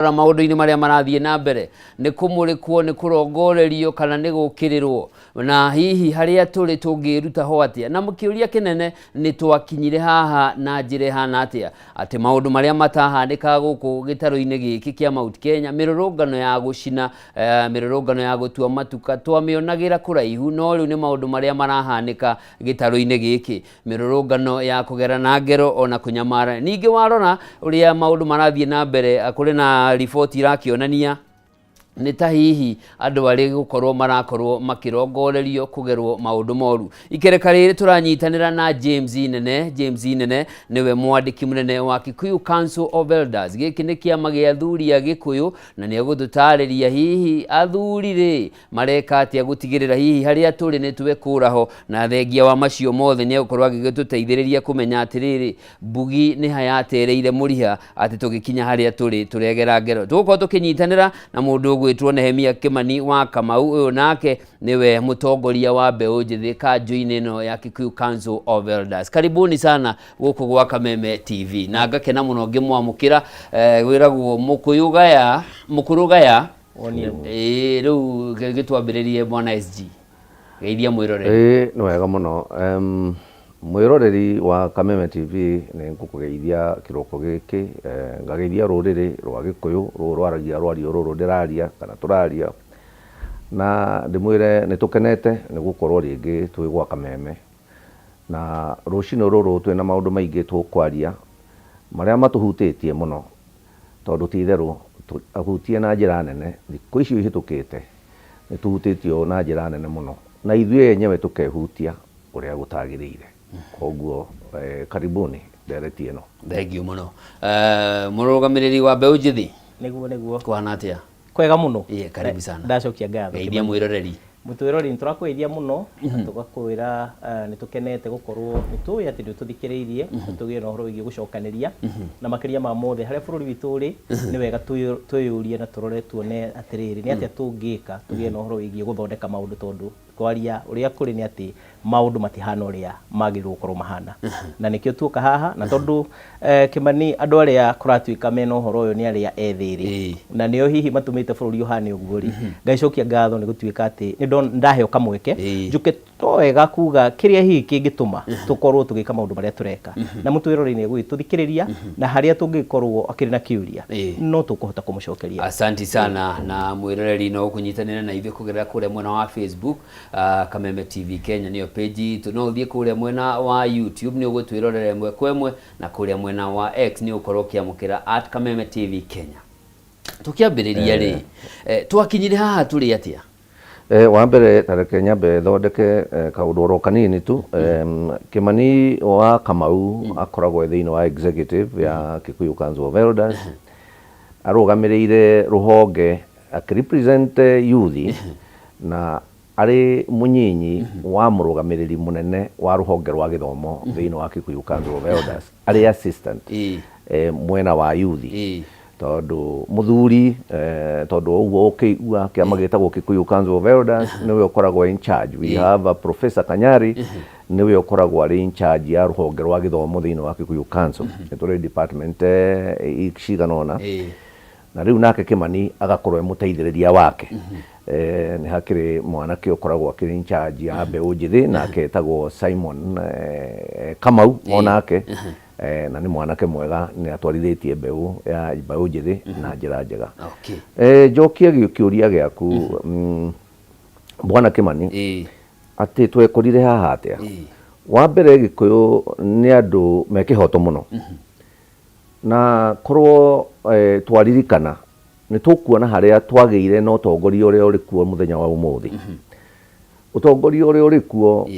Maũndũ-inĩ marĩa marathiĩ na mbere nĩ kũmũrĩkwo, nĩ kũrongorerio kana nĩ gũkĩrĩrwo, na hihi harĩa tũrĩ tũngĩĩruta ho atĩa? Na kĩũria kĩnene nĩ twakinyire haha na njĩra ĩhana atĩa, atĩ maũndũ marĩa matahanĩkaga gũkũ gĩtarũ-inĩ gĩkĩ kĩa Mount Kenya, mĩrũrũngano ya gũcina, mĩrũrũngano ya gũtua matuka, twamĩonagĩra kũraihu, no rĩu nĩ maũndũ marĩa marahanĩka gĩtarũ-inĩ gĩkĩ. Mĩrũrũngano ya kũgerana ngero ona kũnyamara. Ningĩ warora ũrĩa maũndũ marathiĩ na mbere, kũrĩ na riboti irakĩonania nĩ ta hihi andũ arĩ gũkorwo marakorwo makĩrongorerio kũgerwo maũndũ moru. Ikereka rĩrĩ tũranyitanĩra na James Nene. James Nene nĩwe mwandĩki mũnene wa Kikuyu Council of Elders. Gĩkĩ nĩ kĩama gĩa athuri a Gĩkũyũ na nĩ egũtũtarĩria hihi athuri rĩ mareka atĩa gũtigĩrĩra hihi harĩa tũrĩ nĩ twekũra ho, na thengia wa macio mothe nĩ egũkorwo agĩgĩtũteithĩrĩria kũmenya atĩrĩrĩ, mbugi nĩ ha yatereire mũriha atĩ tũgĩkinya harĩa tũrĩ tũregera ngero. Tũgũkorwo tũkĩnyitanĩra na mũndũ ũgwĩtwo Nehemia Kĩmani wa Kamau, ũyũ nake nĩwe mũtongoria wa mbeũ njĩthĩ kanjũ-inĩ ĩno ya Kikuyu Council of Elders. Karibuni sana gũkũ gwa Kameme TV, na ngakena mũno ngĩmwamũkĩra. Wĩragwo mũkũyũ gaya, mũkũrũ gaya. Ĩĩ, rĩu gĩtwambĩrĩrie mwana SG, geithia mwĩroreri. Ĩĩ nĩ wega mũno. Mwĩroreri wa Kameme TV, nĩ ngũkũgeithia kĩroko gĩkĩ, ngageithia rũrĩrĩ rwa Gĩkũyũ rũrũ rwaragia rwario rũrũ ndĩraria kana tũraria, na ndĩmwĩre nĩ tũkenete nĩ gũkorwo rĩngĩ twĩ gwa Kameme. Na rũcinĩ rũrũ twĩna maũndũ maingĩ tũkwaria marĩa matũhutĩtie mũno, tondũ ti itherũ ahutie na njĩra nene thikũ icio ihĩtũkĩte, nĩ tũhutĩtio na njĩra nene mũno na ithuĩ enyewe tũkehutia ũrĩa gũtagĩrĩire. Koguo karibuni ndereti ĩno. Thengiũ mũno. Mũrũgamĩrĩri wa mbeũ njĩthĩ. Nĩguo nĩguo. Kũhana atĩa? Kwega mũno. Ĩĩ, karibu sana. Ndacokia ngatho. Geithia mwĩroreri. Mũtwĩroreri, nĩ tũrakũgeithia mũno na tũgakwĩra nĩ tũkenete gũkorwo nĩ tũĩ atĩ nĩ ũtũthikĩrĩirie na tũgĩe na ũhoro wĩgiĩ gũcokanĩria, na makĩria ma mothe harĩa bũrũri witũ ũrĩ, nĩ wega twĩyũrie na tũrore tuone atĩrĩrĩ, nĩ atĩa tũngĩka tũgĩe na ũhoro wĩgiĩ gũthondeka maũndũ, tondũ kwaria ũrĩa kũrĩ nĩ atĩ maũndũ matihana ũrĩa magĩrĩirwo gũkorwo mahana, na nĩkĩo tuoka haha. Na tondũ Kĩmani, andũ arĩa kũratuĩka mena ũhoro ũyũ nĩ arĩa ethĩ rĩ, na nĩo hihi matũmĩte bũrũri ũhane ũguo rĩ, ngagĩcokia ngatho nĩ gũtuĩka atĩ nĩ ndaheo kamweke njũke. To wega kuga kĩrĩa hihi kĩngĩtũma tũkorwo tũgĩka maũndũ marĩa tũreka, na mũtwĩroreri nĩ egũgĩtũthikĩrĩria, na harĩa tũngĩkorwo akĩrĩ na kĩũria no tũkũhota kũmũcokeria. Asanti sana. Na mwĩroreri no ũkũnyitanĩra na ithuĩ kũgerera kũrĩa mwena wa Facebook, Kameme TV Kenya nĩyo page itũ. No ũthiĩ kũrĩa mwena wa YouTube nĩ ũgũtwĩrorera ĩmwe kwa ĩmwe, na kũrĩa mwena wa X nĩ ũgũkorwo ũkĩamũkĩra @KamemeTV Kenya. Tũkĩambĩrĩria rĩ, twakinyire haha tũrĩ atĩa? Wa mbere ta reke nyambe thondeke kaũndũ oro kanini tu. Kĩmani wa Kamau akoragwo e thĩinĩ wa executive ya Kikuyu Council of Elders, arũgamĩrĩire rũhonge akĩ represent youth, na arĩ mũnyinyi wa mũrũgamĩrĩri mũnene wa rũhonge rwa gĩthomo thĩinĩ wa Kikuyu Council of Elders, arĩ assistant mwena wa youth, tondũ mũthuri tondũ ũguo ũkĩigua kĩama gĩtagwo Kikuyu Council of Elders, nĩwe ũkoragwo in charge. We have a Professor Kanyari, nĩwe ũkoragwo arĩ in charge ya rũhonge rwa gĩthomo thĩinĩ wa Kikuyu Council. Nĩ tũrĩ department cigana ũna, na rĩu nake Kĩmani agakorwo e mũteithĩrĩria wake. Nĩ hakĩrĩ mwanake ũkoragwo akĩrĩ in charge ya mbeũ njĩthĩ, nake etagwo Simon Kamau onake, na nĩ mwanake mwega, nĩ atwarithĩtie mbeũ ya mbeũ njĩthĩ na njĩra njega. Njokie kĩũria gĩaku, Bwana Kĩmani, atĩ twekorire haha atĩa. Wa mbere, Gĩkũyũ nĩ andũ me kĩhoto mũno, na korwo twaririkana nĩ tũkuona harĩa twagĩire na ũtongoria ũrĩa ũrĩ kuo mũthenya wa ũmũthĩ. Ũtongoria ũrĩa ũrĩ kuo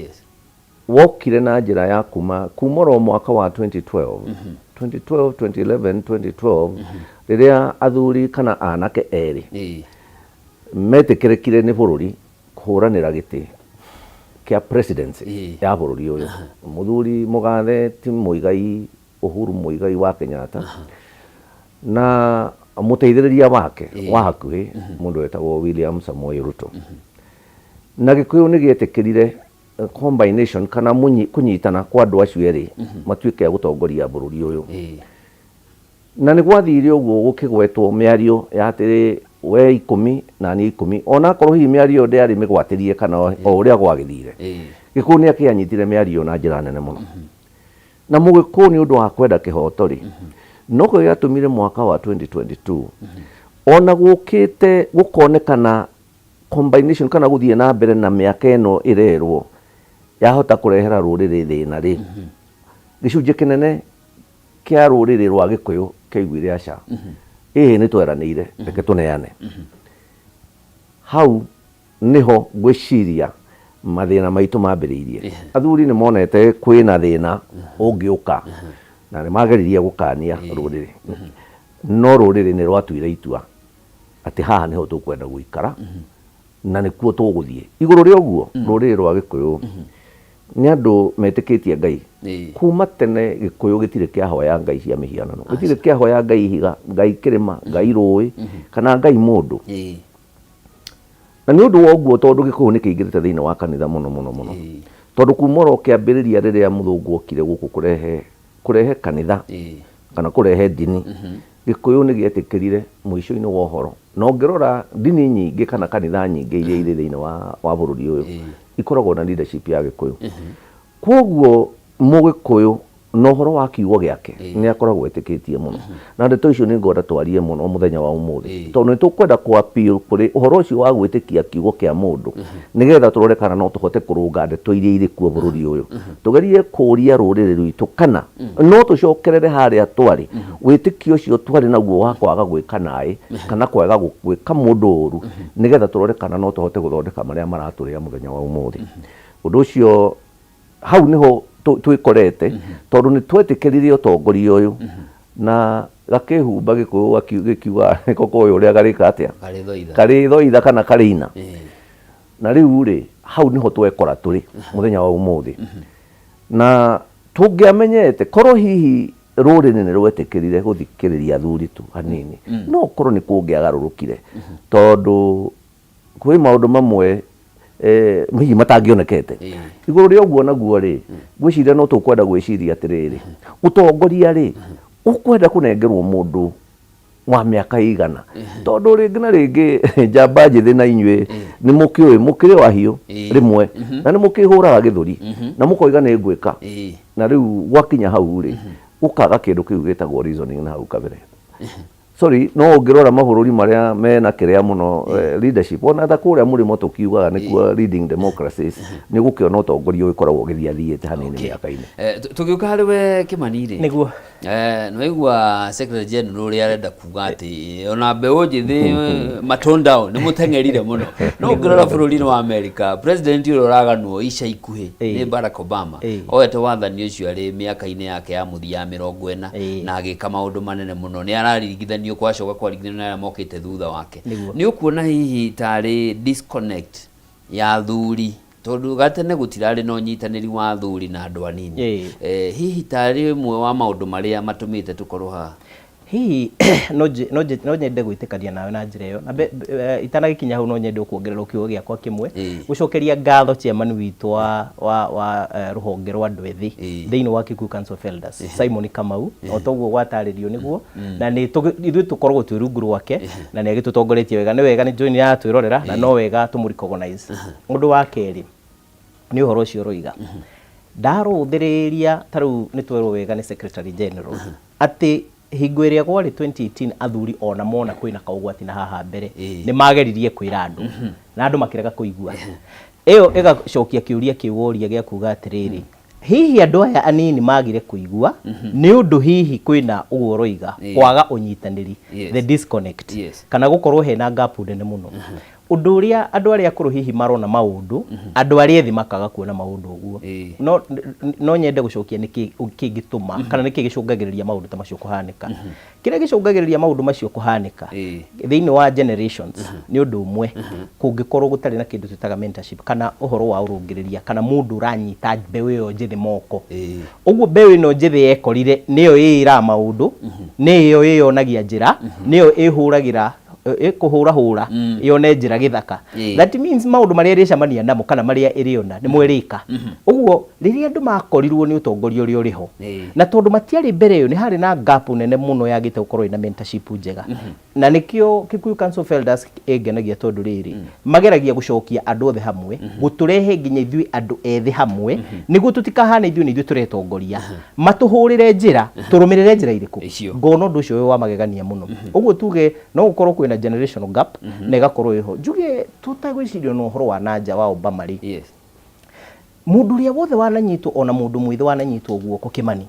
wokire na njĩra ya kuma oro mwaka wa 2012, 2012, 2011, 2012, rĩrĩa athuri kana anake erĩ metĩkĩrĩkire nĩ bũrũri kũhũranĩra gĩtĩ kĩa presidency ya bũrũri ũyũ, mũthuri mũgathe ti Mũigai Uhuru Muigai wa Kenyatta na mũteithĩrĩria wake wa hakuhĩ, mũndũ wetagwo William Samoei Ruto. Na Gĩkũyũ nĩ gĩetĩkĩrire combination kana kũnyitana kwa andũ acio erĩ matuĩke a gũtongoria bũrũri ũyũ. Na nĩ gwathire ũguo gũkĩgwetwo mĩario ya atĩrĩ we 10 na niĩ 10, onakorwo hihi mĩario ĩyo ndĩarĩ mĩgwatĩrie kana o ũrĩa gwagĩthire. Gĩkũyũ nĩ akĩanyitire mĩario na njĩra nene mũno. Na Mũgĩkũyũ nĩ ũndũ wa kwenda kĩhoto rĩ, nokĩo gĩatũmire mwaka wa 2022 ona gũkĩte gũkonekana combination kana gũthiĩ na mbere na mĩaka ĩno ĩrerwo yahota kũrehera rũrĩrĩ thĩna rĩ, gĩcunjĩ kĩnene kĩa rũrĩrĩ rwa Gĩkũyũ kĩaiguire aca, ĩĩ nĩ tweranĩire, reke tũneane. Hau nĩho ngwĩciria mathĩna maitũ mambĩrĩirie. Athuri nĩ monete kwĩna thĩna ũngĩũka na nĩ mageririe gũkania rũrĩrĩ, no rũrĩrĩ nĩ rwatuire itua atĩ haha nĩho tũkwenda gũikara na nĩkuo tũgũthiĩ. Igũrũ rĩa ũguo, rũrĩrĩ rwa Gĩkũyũ nĩ andũ metĩkĩtie Ngai. Kuma tene Gĩkũyũ gĩtirĩ kĩahoya ngai cia mĩhianano, gĩtirĩ kĩahoya ngai ihiga, ngai kĩrĩma, ngai rũĩ kana ngai mũndũ. Na nĩ ũndũ wa ũguo tondũ Gĩkũyũ nĩ kĩingĩrĩte thĩinĩ wa kanitha mũno mũno mũno, tondũ kuma oro kĩambĩrĩria rĩrĩa mũthũngũ okire gũkũ kũrehe kanitha kana kũrehe ndini, Gĩkũyũ nĩ gĩetĩkĩrire mũico-inĩ wa ũhoro. Na ũngĩrora ndini nyingĩ kana kanitha nyingĩ iria irĩ thĩinĩ wa bũrũri ũyũ ikoragwo na leadership ya Gĩkũyũ. Kwoguo Mũgĩkũyũ na ũhoro wa kiugo gĩake nĩ akoragwo etĩkĩtie mũno. Na ndeto icio nĩ ngwenda twarie mũno mũthenya wa ũmũthĩ, tondũ nĩ tũkwenda kũ appeal kũrĩ ũhoro ũcio wa gwĩtĩkia kiugo kĩa mũndũ, nĩgetha tũrore kana no tũhote kũrũnga ndeto iria irĩ kuo bũrũri ũyũ. Tũgerie kũria rũrĩrĩ rwitũ kana no tũcokerere harĩa twarĩ, wĩtĩkio ũcio twarĩ naguo wa kwaga gwĩka naĩ kana kwaga gwĩka mũndũ ũru, nĩgetha tũrore kana no tũhote gũthondeka marĩa maratũrĩa mũthenya wa ũmũthĩ. Ũndũ ũcio hau nĩho twĩkorete, tondũ nĩ twetĩkĩrire ũtongoria ũyũ na gakĩhumba Gĩkũyũ gĩkiuga nĩko koĩ ũrĩa garĩka atĩa, karĩthoitha kana karĩina. Na rĩu rĩ, hau nĩho twekora tũrĩ mũthenya wa ũmũthĩ. Na tũngĩamenyete korwo hihi rũrĩrĩ nĩ rwetĩkĩrire gũthikĩrĩria athuri tu hanini, no korwo nĩ kũngĩagarũrũkire, tondũ kwĩ maũndũ mamwe hihi matangĩonekete. Igũrũ rĩa ũguo naguo rĩ, ngwĩciria no tũkwenda gwĩciria atĩrĩrĩ, ũtongoria rĩ, ũkwenda kũnengerwo mũndũ wa mĩaka ĩigana? Tondũ rĩngĩ na rĩngĩ njamba njĩthĩ na inyuĩ nĩ mũkĩũĩ mũkĩrĩ o ahiũ rĩmwe, na nĩ mũkĩhũraga gĩthũri na mũkoiga nĩ ngwĩka, na rĩu gwakinya hau rĩ, gũkaga kĩndũ kĩu gĩtagwo reasoning na hau kabere. Sorry, no ũngĩrora mabũrũri marĩa mena kĩrĩa mũno leadership, ona ta kũrĩa mũrĩmo tũkiugaga nĩkuo leading democracies, nĩ ũgũkĩona ũtongoria ũgĩkoragwo ũgĩthiĩ athiĩte hanini mĩaka-inĩ. Tũgĩũka harĩ we Kĩmani rĩ, Nĩguo. Nĩwaigua Secretary General ũrĩa arenda kuga atĩ ona mbeũ njĩthĩ matondao nĩ mũteng'erire mũno. No ũngĩrora bũrũri-inĩ wa America, president ũrĩa ũraganwo ica ikuhĩ nĩ Barack Obama, oete wathani ũcio arĩ mĩaka-inĩ yake ya mũthia ya 40 na agĩka maũndũ manene mũno. Nĩ araringithanio gwacoka kwaringithanio na arĩa mokĩte thutha wake. Nĩ ũkuona hihi tarĩ disconnect ya athuri, tondũ gatene gũtirarĩ na ũnyitanĩri wa athuri na andũ anini, hihi tarĩ ũmwe wa maũndũ marĩa matũmĩte tũkorwo haha? Hihi no nyende gwĩtĩkania nawe na njĩra ĩyo. Na itanagĩkinya hau no nyende kuongerera kiugo gĩakwa kĩmwe, gũcokeria ngatho chairman witũ wa rũhonge rwa andũ ethĩ thĩinĩ wa Kikuyu Council of Elders, Simon Kamau, o toguo gwatarĩrio nĩguo, na nĩ ithuĩ tũkoragwo twĩ rungu rwake na nĩ agĩtũtongoretie wega. Nĩ wega nĩ njũĩ nĩ aratwĩrorera na no wega tũmũ recognize. Ũndũ wa kerĩ nĩ ũhoro ũcio ũroiga, ndarũthĩrĩria ta rĩu nĩ twerwo wega nĩ Secretary General atĩ hingo ĩrĩa kwarĩ 2018 athuri ona mona kwĩna kaũgwati na haha mbere nĩ mageririe kwĩra andũ na andũ makĩrega kũigua. Ĩyo ĩgacokia kĩũria kĩu woria gĩa kuga atĩrĩrĩ, hihi andũ aya anini magire kũigua nĩ ũndũ hihi kwĩna ũguo ũroiga kwaga ũnyitanĩri, the disconnect, kana gũkorwo hena gap nene mũno. Ũndũ ũrĩa andũ arĩa akũrũ hihi marona maũndũ, andũ arĩa ethĩ makaga kuona maũndũ ũguo. No nyende gũcokia nĩkĩ kĩngĩtũma kana nĩkĩ gĩcũngagĩrĩria maũndũ ta macio kũhanĩka. Kĩrĩa gĩcũngagĩrĩria maũndũ macio kũhanĩka thĩinĩ wa generations nĩ ũndũ ũmwe, kũngĩkorwo gũtarĩ na kĩndũ twĩtaga mentorship kana ũhoro wa ũrũngĩrĩria kana mũndũ ũranyita mbeũ ĩyo njĩthĩ moko. Ũguo mbeũ ĩno njĩthĩ yekorire nĩyo ĩĩraga maũndũ, nĩyo ĩyonagia njĩra, nĩyo ĩhũragĩra Ĩkũhũrahũra yone njĩra gĩthaka. That means maũndũ marĩa ĩrĩcemania namo kana marĩa ĩrĩona nĩmo ĩrĩka. Ũguo rĩrĩa andũ makorirwo nĩ ũtongoria ũrĩa ũrĩ ho, na tondũ matiarĩ mbere ĩyo, nĩ harĩ na gap nene mũno yagĩte gũkorwo ĩna mentorship njega. Na nĩkĩo Kikuyu Council of Elders ĩngenagia, tondũ rĩrĩ mageragia gũcokia andũ othe hamwe, gũtũrehe nginya ithuĩ andũ ethĩ hamwe, nĩguo tũtikahane ithuĩ nĩ ithuĩ tũretongoria, matũhũrĩre njĩra, tũrũmĩrĩre njĩra irĩkũ. Icio. Ngona ũndũ ũcio wĩ wa magegania mũno. Ũguo tuge no gũkorwo kwĩna generational gap na ĩgakorwo ĩho. Njuge tũtagwĩciria na ũhoro wa nanja wa Obama rĩ, mũndũ ũrĩa wothe wananyitwo, ona mũndũ mwĩthĩ wananyitwo guoko, Kĩmani,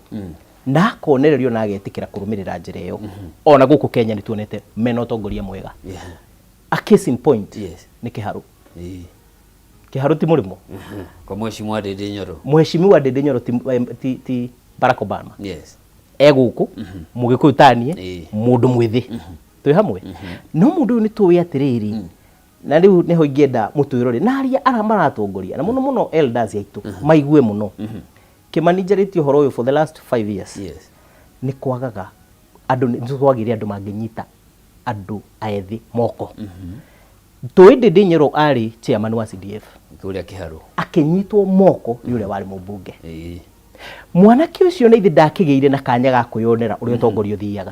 na akonererio na agetĩkĩra kũrũmĩrĩra njĩra ĩyo, ona gũkũ Kenya nĩ tuonete mena ũtongoria mwega. A case in point nĩ Kĩharũ. Kĩharũ ti mũrĩmo. Kwa Mheshimiwa Ndindi Nyoro. Mheshimiwa Ndindi Nyoro ti Barack Obama. E gũkũ mũgĩkũyũ tanie, mũndũ mwĩthĩ twĩ hamwe, no mũndũ ũyũ nĩ tũĩ atĩrĩrĩ, na rĩu nĩho ingĩenda mũtwĩrore na arĩa ara maratongoria, na mũno mũno elders aitũ maigue mũno. Kĩmani, njarĩtie ũhoro ũyũ for the last 5 years. Nĩ kwagaga andũ, nĩ twagire andũ mangĩnyita andũ ethĩ moko. Tũĩ Ndindi Nyoro arĩ chairman wa CDF. Kũrĩa Kĩharũ. Akĩnyitwo moko nĩ ũrĩa warĩ mũmbunge. Mwanake ũcio na ithe ndakĩgĩire na kanya ga kwĩyonera ũrĩa ũtongoria ũthiaga.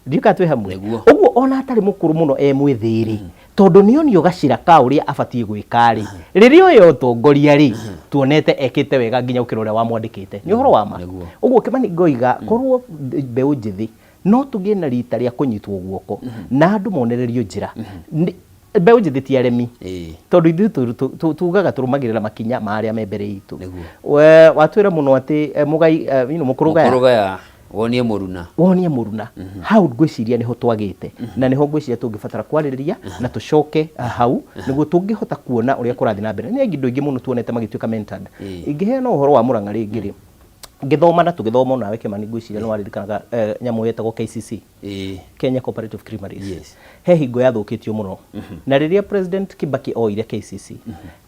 Ndiũĩ kana twĩ hamwe. Nĩguo. Ũguo ona atarĩ mũkũrũ mũno, e mwĩthĩ rĩ, tondũ nĩonio gacĩra ka ũrĩa abatiĩ gwĩka rĩ, rĩrĩa oya ũtongoria rĩ, tuonete ekĩte wega nginya gũkĩra ũrĩa wamwandĩkĩte. Nĩ ũhoro wa ma. Ũguo Kĩmani, ngoiga korwo mbeũ njĩthĩ no tũgĩe na rita rĩa kũnyitwo guoko na andũ monererio njĩra. Mbeũ njĩthĩ ti aremi, tondũ ithuĩ tugaga tũrũmagĩrĩra makinya ma arĩa me mbere itũ. We watwĩra mũno atĩ mũgai, mũkũrũ gaya. Mũkũrũgaya wonie mũruna. Wonie mũruna. Hau ngwĩciria nĩho twagĩte, na nĩho ngwĩciria tũngĩbatara kwarĩrĩria na tũcoke hau nĩguo tũngĩhota kuona ũrĩa kũrathiĩ na mbere. Nĩ indo ingĩ mũno tuonete magĩtuĩka mentored. Ingĩheana ũhoro wa Mũrang'a rĩngĩ rĩ, ngĩthoma na tũgĩthoma nawe Kĩmani, ngwĩciria nĩ waririkanaga nyamũ yetagwo KCC, Kenya Cooperative Creameries. He hingo yathũkĩtio mũno, na rĩrĩa President Kibaki oire KCC,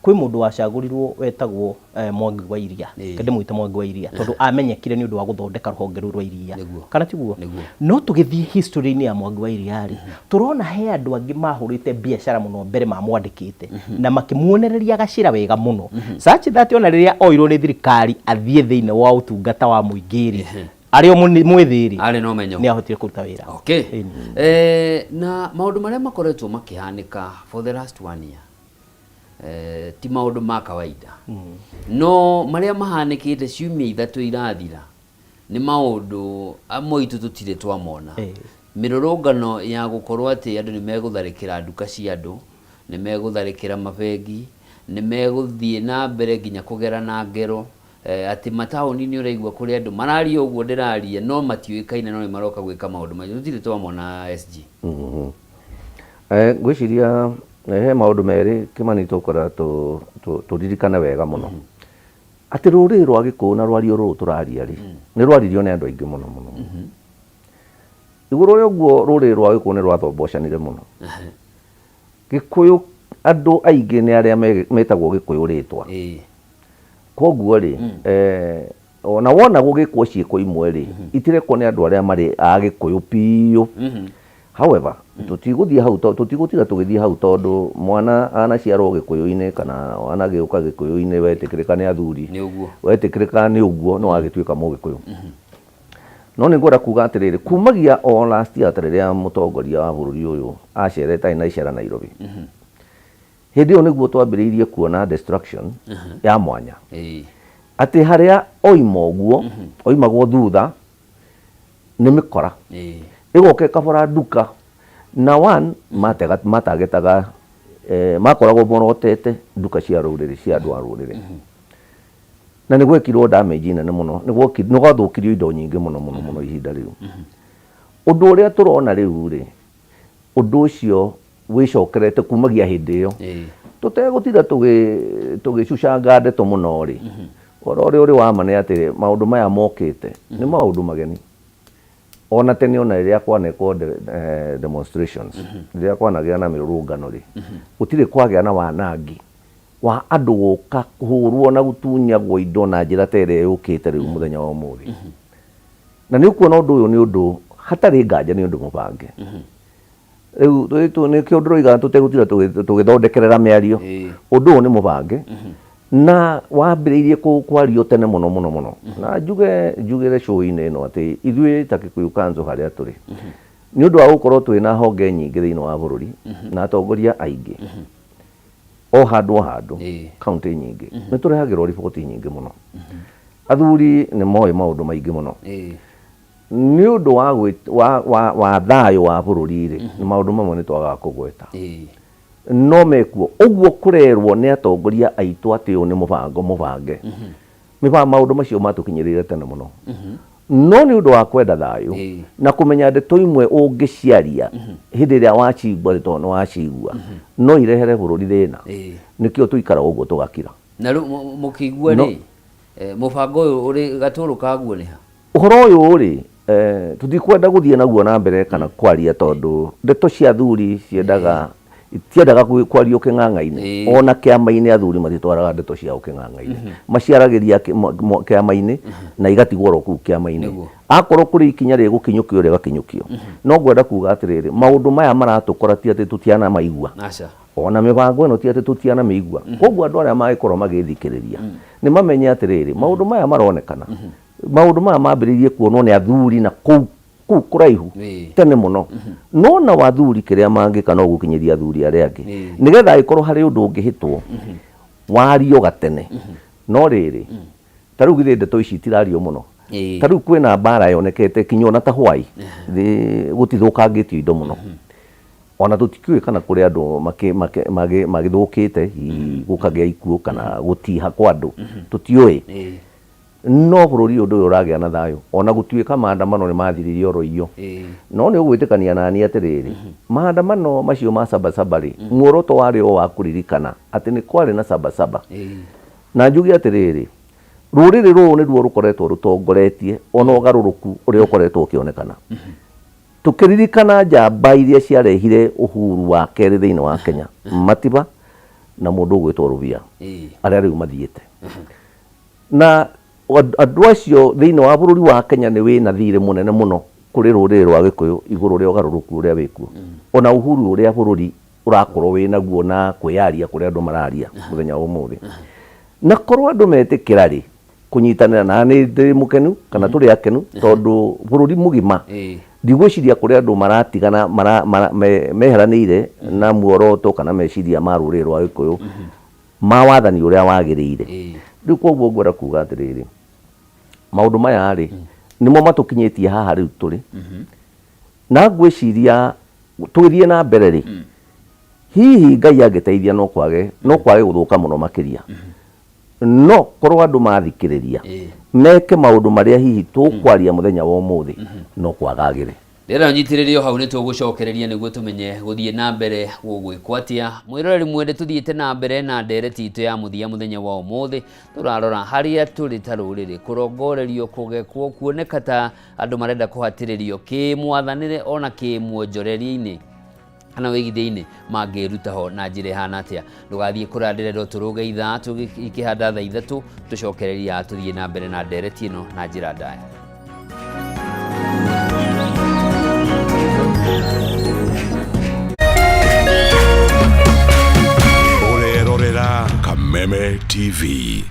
kwĩ mũndũ wacagũrirwo wetagwo Mwangi wa Iria. Ndĩmwĩte Mwangi wa Iria tondũ amenyekire nĩ ũndũ wa gũthondeka rũhonge rũu rwa iria. Kana tiguo? Nĩguo. No tũgĩthiĩ history-inĩ ya Mwangi wa Iria rĩ, tũrona he andũ angĩ mahũrĩte biacara mũno mbere mamwandĩkĩte na makĩmuonereria gacĩra wega mũno, such that ona rĩrĩa oirwo nĩ thirikari athiĩ thĩinĩ wa ũtungata wa mũingĩ rĩ, arĩ o mwĩthĩ rĩ, Arĩ na ũmenyo. Nĩ ahotire kũruta wĩra. Okay. Na maũndũ marĩa makoretwo makĩhanĩka for the last one year ti maũndũ ma kawaida, no marĩa mahanĩkĩte ciumia 3 irathira nĩ maũndũ amwe itũ tũtirĩ twamona. Mĩrũrũngano ya gũkorwo atĩ andũ nĩ megũtharĩkĩra nduka cia andũ, nĩ megũtharĩkĩra mabengi, nĩ megũthiĩ na mbere nginya kũgerana ngero, atĩ mataũni-inĩ ũraigua kũrĩ andũ mararia ũguo ndĩraria, no matiũĩkaine, no nĩ maroka gwĩka maũndũ macio tũtirĩ twamona, SG. Ngwĩciria he maũndũ merĩ, Kĩmani, tũkwenda tũririkane wega mũno atĩ rũrĩrĩ rwa Gĩkũyũ na rwario rũrũ tũraria rĩ, nĩ rwaririo nĩ andũ aingĩ mũno mũno mũno. Igũrũ rĩa ũguo, rũrĩrĩ rwa Gĩkũyũ nĩ rwathombocanire mũno. Gĩkũyũ, andũ aingĩ nĩ arĩa metagwo Gĩkũyũ rĩtwa. Koguo rĩ, ona wona gũgĩkwo ciĩko imwe rĩ, itirekwo nĩ andũ arĩa marĩ a Gĩkũyũ biũ. However, tũtigũthiĩ hau, tũtigũtinda tũgĩthiĩ hau, tondũ mwana anaciarwo Gĩkũyũ-inĩ kana wanagĩũka Gĩkũyũ-inĩ, wetĩkĩrĩka nĩ athuri, Nĩ ũguo. wetĩkĩrĩka nĩ ũguo nĩ wagĩtuĩka Mũgĩkũyũ. No nĩ ngwenda kuga atĩrĩrĩ, kumagia o last year, ta rĩrĩa mũtongoria wa bũrũri ũyũ acerete, arĩ na icera Nairobi, hĩndĩ ĩyo nĩguo twambĩrĩirie kuona destruction ya mwanya, atĩ harĩa oima ũguo oimagwo thutha nĩ mĩkora ĩgoka ĩkabora nduka na one matega matagetaga, makoragwo morotete nduka cia rũrĩrĩ, cia andũ a rũrĩrĩ, na nĩ gwekirwo damage nene mũno, nĩ gwathũkirio indo nyingĩ mũno mũno mũno ihinda rĩu. Ũndũ ũrĩa tũrona rĩu rĩ, ũndũ ũcio wĩcokerete kumagia hĩndĩ ĩyo. Tũtegũtinda tũgĩcucanga ndeto mũno rĩ, ũhoro ũrĩa ũrĩ wa ma nĩ atĩ maũndũ maya mokĩte nĩ maũndũ mageni. Ona tene, ona rĩrĩa kwanekwo demonstrations, rĩrĩa kwanagĩa na mĩrũrũngano rĩ, gũtirĩ kwagĩa na wanangi wa andũ gũka kũhũrwo na gũtunyagwo indo na njĩra ta ĩrĩa yũkĩte rĩu mũthenya wa ũmũthĩ. Na nĩ ũkuona ũndũ ũyũ nĩ ũndũ hatarĩ nganja nĩ ũndũ mũbange. Rĩu nĩkĩo ndĩroiga tũtegũtinda tũgĩthondekerera mĩario. Ũndũ ũyũ nĩ mũbange na wambĩrĩirie kwario tene mũno mũno mũno. Na njugĩre show-inĩ ĩno atĩ ithuĩ ta Kikuyu Council harĩa tũrĩ, nĩ ũndũ wa gũkorwo twĩna honge nyingĩ thĩinĩ wa bũrũri na atongoria aingĩ o handũ o handũ, kaunti nyingĩ, nĩ tũrehagĩrwo riboti nyingĩ mũno. Athuri nĩ moĩ maũndũ maingĩ mũno. Nĩ ũndũ wa thayũ wa bũrũri rĩ, maũndũ mamwe nĩ twagaga kũgweta. No mekuo ũguo kũrerwo nĩ atongoria aitũ atĩ ũyũ nĩ mũbango mũbange. Maũndũ macio matũkinyĩrĩire tene mũno. No nĩ ũndũ wa kwenda thayũ na kũmenya ndeto imwe ũngĩciaria hĩndĩ ĩrĩa wacigua nĩ tondũ nĩ wacigua, no irehere bũrũri thĩna. Nĩkĩo tũikaraga ũguo tũgakira. Na rĩu mũkĩigua rĩ, mũbango ũyũ ũrĩ gatũrũ kaguo nĩ ha? Ũhoro ũyũ rĩ, tũtikwenda gũthiĩ naguo na mbere kana kwaria tondũ ndeto cia athuri itiendaga kwario kĩng'ang'a-inĩ. Ona kĩama-inĩ athuri matitwaraga ndeto ciao kĩng'ang'a-inĩ. Maciaragĩria kĩama-inĩ na igatigwo oro kũu kĩama-inĩ. Akorwo kũrĩ ikinya rĩgũkinyũkio rĩgakinyũkio. No ngwenda kuga atĩrĩrĩ, maũndũ maya maratũkora ti atĩ tũtianamaigua. Ona mĩbango ĩno ti atĩ tũtianamĩigua. Koguo andũ arĩa mangĩkorwo magĩthikĩrĩria nĩ mamenye atĩrĩrĩ, maũndũ maya maronekana, maũndũ maya mambĩrĩirie kuonwo nĩ athuri na kũu kũraihu tene mũno. No na athuri kĩrĩa mangĩka no gũkinyĩria athuri arĩa angĩ, nĩgetha angĩkorwo harĩ ũndũ ũngĩhĩtwo wario gatene. No rĩrĩ, ta rĩu githĩ ndeto ici itirario mũno. Ta rĩu kwĩna mbara yonekete kinya ona ta Hwai, gũtithũkangĩtio indo mũno. Ona tũtikĩũĩ kana kũrĩ andũ magĩthũkĩte, hihi gũkagĩa ikuũ kana gũtiha kwa andũ, tũtiũĩ. No bũrũri ũyũ ndũrĩ ũragĩa na thayũ, ona gũtuĩka maandamano nĩ mathiririe oro iyo. No nĩ ũgwĩtĩkania nani atĩrĩrĩ, maandamano macio ma Sabasaba rĩ, muoroto warĩ o wa kũririkana atĩ nĩ kwarĩ na Sabasaba. Na njuge atĩrĩrĩ, rũrĩrĩ rũrũ nĩruo rũkoretwo rũtongoretie ona ũgarũrũku ũrĩa ũkoretwo ũkĩonekana. Tũkĩririkana njamba iria ciarehire uhuru wa kerĩ thĩinĩ wa Kenya, Matiba na mũndũ ũgwĩtwo Rubia, arĩa rĩu mathiĩte. Na andũ acio thĩinĩ wa bũrũri wa Kenya nĩ wĩna thirĩ mũnene mũno kũrĩ rũrĩrĩ rwa Gĩkũyũ igũrũ rĩa ũgarũrũku ũrĩa wĩkuo. Ona uhuru ũrĩa bũrũri ũrakorwo wĩnaguo na kwĩyaria kũrĩa andũ mararia mũthenya wa ũmũthĩ. Na korwo andũ metĩkĩra rĩ, kũnyitanĩra na nĩ ndĩ mũkenu kana tũrĩ akenu tondũ bũrũri mũgima ndigwĩciria kũrĩ andũ maratigana meheranĩire na muoroto kana meciria ma rũrĩrĩ rwa Gĩkũyũ ma wathani ũrĩa wagĩrĩire. Rĩu koguo ngwenda kuga atĩrĩrĩ, maũndũ maya rĩ nĩmo matũkinyĩtie haha rĩu tũrĩ. Na ngwĩciria tũgĩthiĩ na mbere rĩ, hihi Ngai angĩteithia no kwage gũthũka mũno makĩria. No korwo andũ mathikĩrĩria meke maũndũ marĩa hihi tũkwaria mũthenya wa ũmũthĩ, no kwagagĩre. Ndĩrenda nyitĩrĩrio hau nĩ tũgũcokereria nĩguo tũmenye gũthiĩ na mbere gũgwĩkwo atĩa. Mwĩroreri mwende, tũthiĩte na mbere na ndereti itũ ya mũthia mũthenya wa ũmũthĩ. Tũrarora harĩa tũrĩ ta rũrĩrĩ, kũrongorerio, kũgekwo, kuoneka ta andũ marenda kũhatĩrĩrio kĩmwathanĩre ona kĩmuonjoreria-inĩ kana wĩgithia-inĩ mangĩruta ho na njĩra ĩhana atĩa. Ndũgathiĩ kũrandĩrĩra tũrũge ithaa tũgĩkĩhanda thaa ithatũ, tũcokereria tũthiĩ na mbere na ndereti ĩno na njĩra ndaya. Ũrerorera Kameme TV.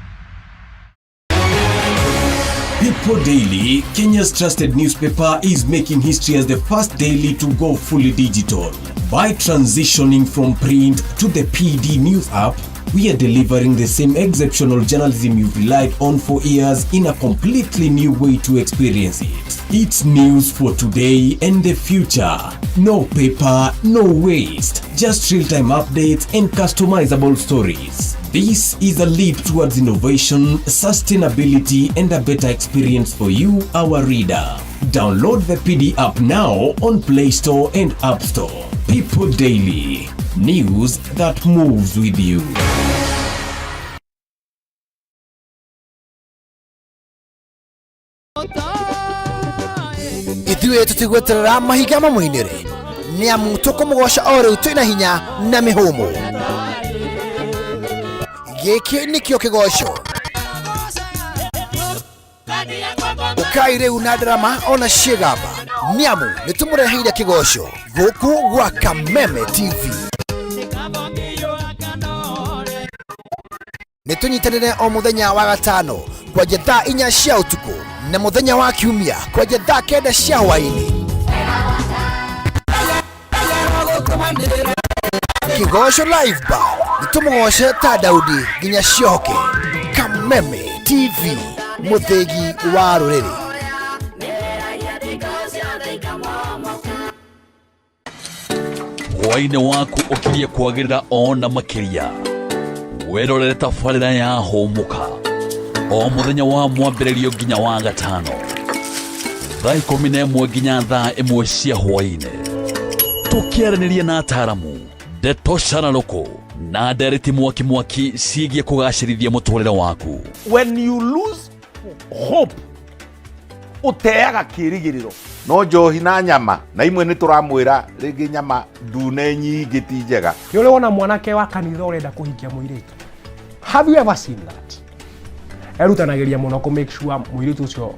People Daily, Kenya's trusted newspaper, is making history as the first daily to go fully digital. By transitioning from print to the PD News app, we are delivering the same exceptional journalism you've relied on for years in a completely new way to experience it. It's news for today and the future. No paper, no waste. Just real-time updates and customizable stories. This is a leap towards innovation, sustainability, and a better experience for you, our reader. Download the PD app now on Play Store and App Store. People Daily, news that moves with you. Ithuĩ tũtigweterera mahinga mamũinĩre, nĩ amu tũkũmũgoca o rĩu twĩna hinya na mĩhũmũ. Gĩkĩ nĩkĩo kĩgoco. Ũkai rĩu na ndarama ona ciĩgamba. Nĩ amu nĩ tũmũreheire kĩgoco gũkũ gwa Kameme TV. Nĩ tũnyitanĩre o mũthenya wa gatano kwanja thaa 4 cia ũtukũ na mũthenya wa kiumia kwanja thaa 9 cia hwaĩ-inĩ. Kĩgoco Live Band nĩ tũmũgoce ta Daudi nginya ciohoke. Kameme TV, mũthĩgi wa rũrĩrĩ. Hwaĩ-inĩ waku ũkirie kwagĩrĩra ona makĩria. Wĩrorere tabarĩra ya Hũmũka o mũthenya wa mwambĩrĩrio nginya wa gatano thaa 11 nginya thaa 1 cia hwaĩ-inĩ, tũkĩaranĩria na ataramu, ndeto cararũkũ na ndereti mwaki mwaki ciĩgiĩ kũgacĩrithia mũtũrĩre waku. When you lose hope, ũteaga kĩrĩgĩrĩro. No njohi na nyama na imwe nĩ tũramwĩra rĩngĩ nyama ndune nyingĩ ti njega. Nĩ ũrĩ wona mwanake wa kanitha ũrenda kũhikia mũirĩtu? Have you ever seen that? Erutanagĩria mũno kũ make sure mũirĩtu ũcio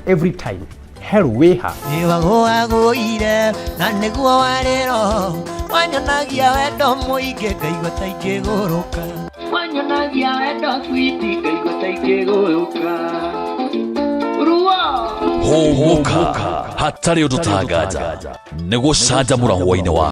every time herũ wĩha. Nĩwagũagũire na nĩguo warĩro wanyonagia wendo mũingĩ ngaigua ta ingĩgũrũka. Wanyonagia wendo switi ngaigua ta ingĩgũrũka. Ruo. Hũmũka hatarĩ ũndũ tanganja nĩ gũcanjamũra hwaĩ-inĩ waku.